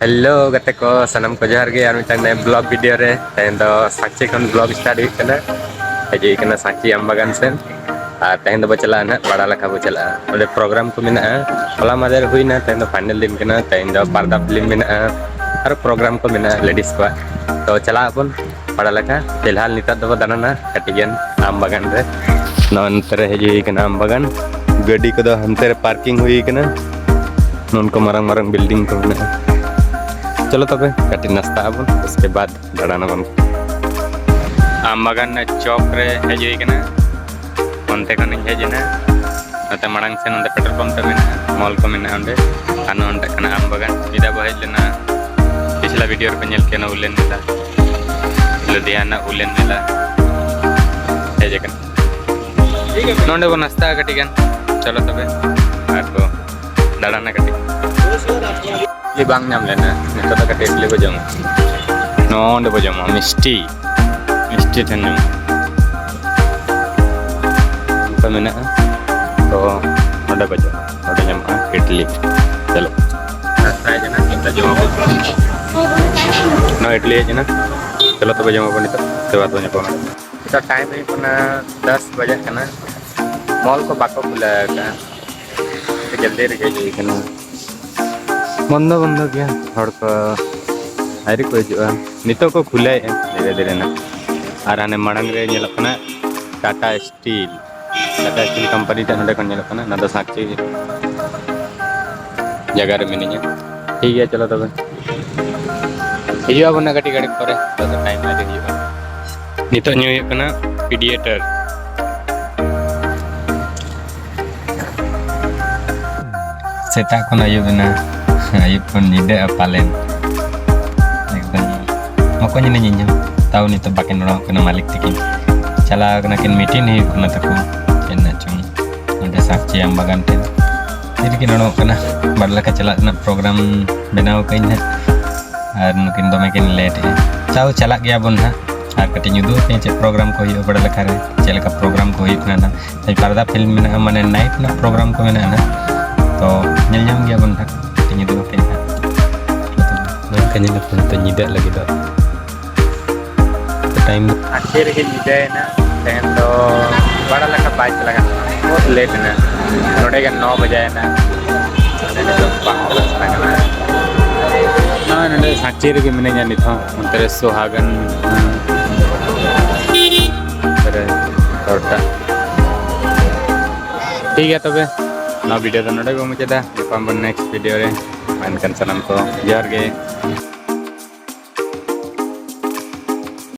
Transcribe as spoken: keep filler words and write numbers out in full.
Hello ᱜᱟᱛᱮ ᱠᱚ, ᱥᱟᱱᱟᱢ ᱠᱚ ᱡᱚᱦᱟᱨ ᱜᱮ᱾ ᱟᱨ ᱢᱤᱫᱴᱟᱝ ᱱᱟᱭᱟ ᱵᱞᱚᱜ ᱵᱷᱤᱰᱤᱭᱳ ᱨᱮ ᱛᱮᱦᱮᱧ ᱫᱚ ᱥᱟᱸᱪᱤ ᱠᱷᱚᱱ ᱵᱞᱚᱜ ᱥᱴᱟᱨᱴ ᱦᱩᱭᱩᱜ ᱠᱟᱱᱟ᱾ ᱦᱮᱡ ᱦᱩᱭ ᱠᱟᱱᱟ ᱥᱟᱸᱪᱤ ᱟᱢ ᱵᱟᱜᱟᱱ ᱥᱮᱱ, ᱟᱨ ᱛᱮᱦᱮᱧ ᱫᱚᱵᱚ ᱪᱟᱞᱟᱜᱼᱟ ᱱᱟᱦᱟᱜ ᱯᱟᱲᱟ ᱞᱮᱠᱷᱟ ᱵᱚ ᱪᱟᱞᱟᱜᱼᱟ᱾ ᱚᱸᱰᱮ ᱯᱨᱳᱜᱨᱟᱢ ᱠᱚ ᱢᱮᱱᱟᱜᱼᱟ᱾ ᱦᱚᱞᱟ ᱢᱟᱫᱷᱮᱨ ᱦᱩᱭᱱᱟ, ᱛᱮᱦᱮᱧ ᱫᱚ ᱯᱷᱟᱭᱱᱮᱞ ᱫᱤᱱ ᱠᱟᱱᱟ᱾ ᱛᱮᱦᱮᱧ ᱫᱚ ᱯᱟᱨᱫᱟ ᱯᱷᱤᱞᱢ ᱢᱮᱱᱟᱜᱼᱟ, ᱟᱨ ᱯᱨᱳᱜᱨᱟᱢ ᱠᱚ ᱢᱮᱱᱟᱜᱼᱟ ᱞᱮᱰᱤᱥ ᱠᱚᱣᱟᱜ᱾ ᱛᱚ ᱪᱟᱞᱟᱜ ᱟᱵᱚᱱ ᱯᱟᱲᱟ ᱞᱮᱠᱷᱟ᱾ ᱯᱷᱤᱞᱦᱟᱞ ᱱᱮᱛᱟᱨ ᱫᱚᱵᱚ ᱫᱟᱬᱟᱱᱟ ᱠᱟᱹᱴᱤᱡ ᱜᱟᱱ ᱟᱢ ᱵᱟᱜᱟᱱ ᱨᱮ᱾ ᱱᱚᱜᱼᱚᱭ ᱱᱚᱛᱮ ᱨᱮ ᱦᱮᱡ ᱦᱩᱭ ᱠᱟᱱᱟ ᱟᱢ ᱵᱟᱜᱟᱱ᱾ ᱜᱟᱹᱰᱤ ᱠᱚᱫᱚ ᱦᱟᱱᱛᱮ ᱨᱮ ᱯᱟᱨᱠᱤᱝ ᱦᱩᱭ ᱠᱟᱱᱟ᱾ ᱱᱚᱝᱠᱟ ᱢᱟᱨᱟᱝ ᱢᱟᱨᱟᱝ ᱵᱤᱞᱰᱤᱝ ᱠᱚ ᱢᱮᱱᱟᱜᱼᱟ᱾ ᱪᱚᱞᱚ ᱛᱚᱵᱮ ᱠᱟᱹᱴᱤᱡ ᱱᱟᱥᱛᱟ ᱟᱵᱚᱱ, ᱩᱥᱠᱮ ᱵᱟᱫ ᱫᱟᱬᱟᱱ ᱟᱵᱚᱱ᱾ ᱟᱢ ᱵᱟᱜᱟᱱ ᱨᱮᱱᱟᱜ ᱪᱚᱠ ᱨᱮ ᱦᱮᱡ ᱦᱩᱭ ᱠᱟᱱᱟ᱾ ᱚᱱᱛᱮ ᱠᱷᱚᱱᱤᱧ ᱦᱮᱡ ᱮᱱᱟ᱾ ᱱᱚᱛᱮ ᱢᱟᱲᱟᱝ ᱥᱮᱱ ᱚᱸᱰᱮ ᱯᱮᱴᱨᱳᱞ ᱯᱟᱢᱯ ᱨᱮ ᱢᱮᱱᱟᱜᱼᱟ, ᱢᱚᱞ ᱠᱚ ᱢᱮᱱᱟᱜᱼᱟ ᱚᱸᱰᱮ᱾ ᱟᱨ ᱱᱚᱸᱰᱮ ᱠᱟᱱᱟ ᱟᱢ ᱵᱟᱜᱟᱱ᱾ ᱢᱤᱫ ᱫᱷᱟᱣ ᱵᱚ ᱦᱮᱡ ᱞᱮᱱᱟ, ᱯᱤᱪᱷᱞᱟ ᱵᱷᱤᱰᱤᱭᱳ ᱨᱮᱯᱮ ᱧᱮᱞ ᱠᱮᱭᱟ, ᱩᱞᱮᱱ ᱢᱮᱞᱟ, ᱞᱩᱫᱷᱤᱭᱟᱱᱟ ᱩᱞᱮᱱ ᱢᱮᱞᱟ ᱦᱮᱡ ᱟᱠᱟᱱᱟ᱾ ᱱᱚᱸᱰᱮ ᱵᱚ ᱱᱟᱥᱛᱟᱜᱼᱟ ᱠᱟᱹᱴᱤᱡ ᱜᱟᱱ᱾ ᱪᱚᱞᱚ ᱛᱚᱵᱮ ᱟᱨ ᱵᱚ ᱫᱟᱬᱟᱱᱟ ᱠᱟᱹᱴᱤᱡ᱾ ᱤᱭᱟᱹ ᱵᱟᱝ ᱧᱟᱢ ᱞᱮᱱᱟ, ᱱᱤᱛᱚᱜ ᱫᱚ ᱠᱟᱹᱴᱤᱡ ᱤᱰᱞᱤ ᱵᱚ ᱡᱚᱢᱟ᱾ ᱱᱚᱸᱰᱮ ᱵᱚ ᱡᱚᱢᱟ ᱢᱤᱥᱴᱤ, ᱢᱤᱥᱴᱤ ᱴᱷᱮᱱ ᱧᱟᱢᱚᱜᱼᱟ᱾ ᱚᱱᱠᱟ ᱢᱮᱱᱟᱜᱼᱟ, ᱛᱚ ᱱᱚᱸᱰᱮ ᱵᱚ ᱡᱚᱢᱟ, ᱱᱚᱸᱰᱮ ᱧᱟᱢᱚᱜᱼᱟ ᱤᱰᱞᱤ᱾ ᱪᱚᱞᱚ᱾ ᱱᱟᱥᱛᱟ ᱦᱮᱡ ᱮᱱᱟ, ᱱᱤᱛᱚᱜ ᱡᱚᱢᱟᱵᱚᱱ᱾ ᱱᱚᱣᱟ ᱤᱰᱞᱤ ᱦᱮᱡ ᱮᱱᱟ, ᱪᱚᱞᱚ ᱛᱚᱵᱮ ᱡᱚᱢᱟᱵᱚᱱ ᱱᱤᱛᱚᱜ, ᱩᱥᱠᱮ ᱵᱟᱫ ᱵᱚ ᱧᱟᱯᱟᱢᱟ᱾ ᱱᱤᱛᱚᱜ ᱴᱟᱭᱤᱢ ᱦᱩᱭᱩᱜ ᱠᱟᱱᱟ ᱫᱚᱥ ᱵᱟᱡᱟᱜ ᱠᱟᱱᱟ, ᱢᱚᱞ ᱠᱚ ᱵᱟᱠᱚ ᱠᱷᱩᱞᱟᱹᱣ ᱟᱠᱟᱫᱼᱟ᱾ ᱡᱚᱞᱫᱤ ᱨᱮᱜᱮ ᱦᱮᱡ ᱦᱩᱭ ᱠᱟᱱᱟ᱾ ᱵᱚᱱᱫᱚ ᱵᱚᱱᱫᱚ ᱜᱮᱭᱟ, ᱦᱚᱲ ᱠᱚ ᱟᱹᱣᱨᱤ ᱠᱚ ᱦᱤᱡᱩᱜᱼᱟ᱾ ᱱᱤᱛᱚᱜ ᱠᱚ ᱠᱷᱩᱞᱟᱹᱣᱮᱫᱼᱟ ᱫᱷᱤᱨᱮ ᱫᱷᱤᱨᱮ ᱱᱟᱜ᱾ ᱟᱨ ᱦᱟᱱᱮ ᱢᱟᱲᱟᱝ ᱨᱮ ᱧᱮᱞᱚᱜ ᱠᱟᱱᱟ Tata steel, Tata steel company ᱴᱟᱜ ᱱᱚᱸᱰᱮ ᱠᱷᱚᱱ ᱧᱮᱞᱚᱜ ᱠᱟᱱᱟ᱾ ᱚᱱᱟ ᱫᱚ ᱥᱟᱸᱪᱤ ᱡᱟᱭᱜᱟ ᱨᱮ ᱢᱤᱱᱟᱹᱧᱟ᱾ ᱴᱷᱤᱠ ᱜᱮᱭᱟ, ᱪᱚᱞᱚ ᱛᱚᱵᱮ ᱦᱤᱡᱩᱜ ᱟᱵᱚᱱ ᱱᱟᱜ ᱠᱟᱹᱴᱤᱡ ᱜᱷᱟᱹᱲᱤᱡ ᱯᱚᱨᱮ᱾ ᱱᱤᱛᱚᱜ ᱫᱚ ᱴᱟᱭᱤᱢ ᱟᱹᱣᱨᱤ ᱦᱩᱭᱩᱜᱼᱟ᱾ ᱱᱤᱛᱚᱜ ᱧᱩ ᱦᱩᱭᱩᱜ ᱠᱟᱱᱟ ᱯᱤᱰᱤᱭᱮᱴᱟᱨ᱾ ᱥᱮᱛᱟᱜ ᱠᱷᱚᱱ ᱟᱹᱭᱩᱵ ᱮᱱᱟ, ᱟᱹᱭᱩᱵ ᱠᱷᱚᱱ ᱧᱤᱫᱟᱹᱜᱼᱟ ᱯᱟᱞᱮᱱ᱾ ᱮᱠᱫᱚᱢ ᱢᱚᱠᱚᱧ ᱮᱱᱟᱹᱧ ᱤᱧ ᱦᱚᱸ᱾ ᱛᱟᱣ ᱱᱤᱛᱚᱜ ᱵᱟᱹᱠᱤᱱ ᱨᱚᱲᱚᱜ ᱠᱟᱱᱟ ᱢᱟᱹᱞᱤᱠ ᱛᱟᱹᱠᱤᱱ᱾ ᱪᱟᱞᱟᱣ ᱠᱟᱱᱟ ᱠᱤᱱ, ᱢᱤᱴᱤᱝ ᱦᱩᱭᱩᱜ ᱠᱟᱱᱟ ᱛᱟᱠᱚ᱾ ᱪᱮᱫ ᱨᱮᱱᱟᱜ ᱪᱚᱝ ᱱᱚᱸᱰᱮ ᱥᱟᱸᱪᱤ ᱟᱢ ᱵᱟᱜᱟᱱ ᱴᱷᱮᱱ᱾ ᱛᱤ ᱨᱮᱠᱤᱱ ᱨᱚᱲᱚᱜ ᱠᱟᱱᱟ᱾ ᱵᱟᱨᱚ ᱞᱮᱠᱟ ᱪᱟᱞᱟᱜ ᱨᱮᱱᱟᱜ ᱯᱨᱳᱜᱨᱟᱢ ᱵᱮᱱᱟᱣ ᱠᱟᱹᱧ ᱦᱟᱸᱜ᱾ ᱟᱨ ᱱᱩᱠᱤᱱ ᱫᱚᱢᱮ ᱠᱤᱱ ᱞᱮᱴ ᱮᱫᱼᱟ᱾ ᱛᱟᱣ ᱪᱟᱞᱟᱜ ᱜᱮᱭᱟ ᱵᱚᱱ ᱦᱟᱸᱜ᱾ ᱟᱨ ᱠᱟᱹᱴᱤᱡ ᱤᱧ ᱩᱫᱩᱜ ᱟᱯᱮᱭᱟ ᱪᱮᱫ ᱯᱨᱳᱜᱨᱟᱢ ᱠᱚ ᱦᱩᱭᱩᱜᱼᱟ ᱵᱟᱨᱚ ᱞᱮᱠᱟ ᱨᱮ, ᱪᱮᱫ ᱞᱮᱠᱟ ᱯᱨᱳᱜᱨᱟᱢ ᱠᱚ ᱦᱩᱭᱩᱜ ᱠᱟᱱᱟ ᱱᱟᱜ᱾ ᱛᱮᱦᱮᱧ ᱯᱟᱨᱫᱟ ᱯᱷᱤᱞᱢ ᱢᱮᱱᱟᱜᱼᱟ, ᱢᱟᱱᱮ ᱱᱟᱭᱤᱴ ᱨᱮᱱᱟᱜ ᱯᱨᱳᱜᱨᱟᱢ ᱠᱚ ᱢᱮᱱᱟᱜᱼᱟ ᱱᱟᱜ᱾ ᱛᱚ ᱧᱮᱞ ᱧᱟᱢ ᱜᱮᱭᱟ ᱵᱚᱱ ᱦᱟᱸᱜ, ᱠᱟᱹᱴᱤᱡ ᱤᱧ ᱩᱫᱩᱜ ᱟᱯᱮᱭᱟ ᱦᱟᱸᱜ᱾ ᱧᱮᱞ ᱟᱯᱮ ᱱᱤᱛᱚᱜ ᱧᱤᱫᱟᱹᱜ ᱞᱟᱹᱜᱤᱫᱚᱜ᱾ ᱴᱟᱭᱤᱢ ᱫᱚ ᱟᱴᱴᱟ ᱨᱮᱜᱮ ᱧᱤᱫᱟᱹᱭᱮᱱᱟ᱾ ᱛᱮᱦᱮᱧ ᱫᱚ ᱵᱟᱲᱟ ᱞᱮᱠᱟ ᱵᱟᱭ ᱪᱟᱞᱟᱜ ᱠᱟᱱᱟ, ᱵᱚᱦᱩᱛ ᱞᱮᱴ ᱮᱱᱟ᱾ ᱱᱚᱰᱮ ᱜᱮ ᱱᱚ ᱵᱟᱡᱟᱭᱮᱱᱟ᱾ ᱟᱫᱚ ᱱᱤᱛᱚᱜ ᱵᱟᱝ ᱪᱟᱞᱟᱜ ᱥᱟᱱᱟ ᱠᱟᱱᱟ᱾ ᱱᱚᱜᱼᱚᱭ ᱱᱚᱰᱮ ᱥᱟᱸᱪᱤ ᱨᱮᱜᱮ ᱢᱤᱱᱟᱹᱧᱟ ᱱᱤᱛ ᱦᱚᱸ, ᱚᱱᱛᱮ ᱨᱮ ᱥᱳᱦᱟᱜᱟᱱ᱾ ᱚᱱᱛᱮ ᱨᱮ ᱦᱚᱨᱴᱟᱜ᱾ ᱴᱷᱤᱠ ᱜᱮᱭᱟ ᱛᱚᱵᱮ, ᱱᱚᱣᱟ ᱵᱷᱤᱰᱤᱭᱳ ᱫᱚ ᱱᱚᱰᱮ ᱜᱮ ᱢᱩᱪᱟᱹᱫᱟ᱾ ᱧᱟᱯᱟᱢ ᱵᱚᱱ ᱱᱮᱠᱥᱴ ᱵᱷᱤᱰᱤᱭᱳ ᱨᱮ᱾ ᱢᱟ ᱮᱱᱠᱷᱟᱱ ᱥᱟᱱᱟᱢ ᱠᱚ ᱡᱚᱦᱟᱨ ᱜᱮ᱾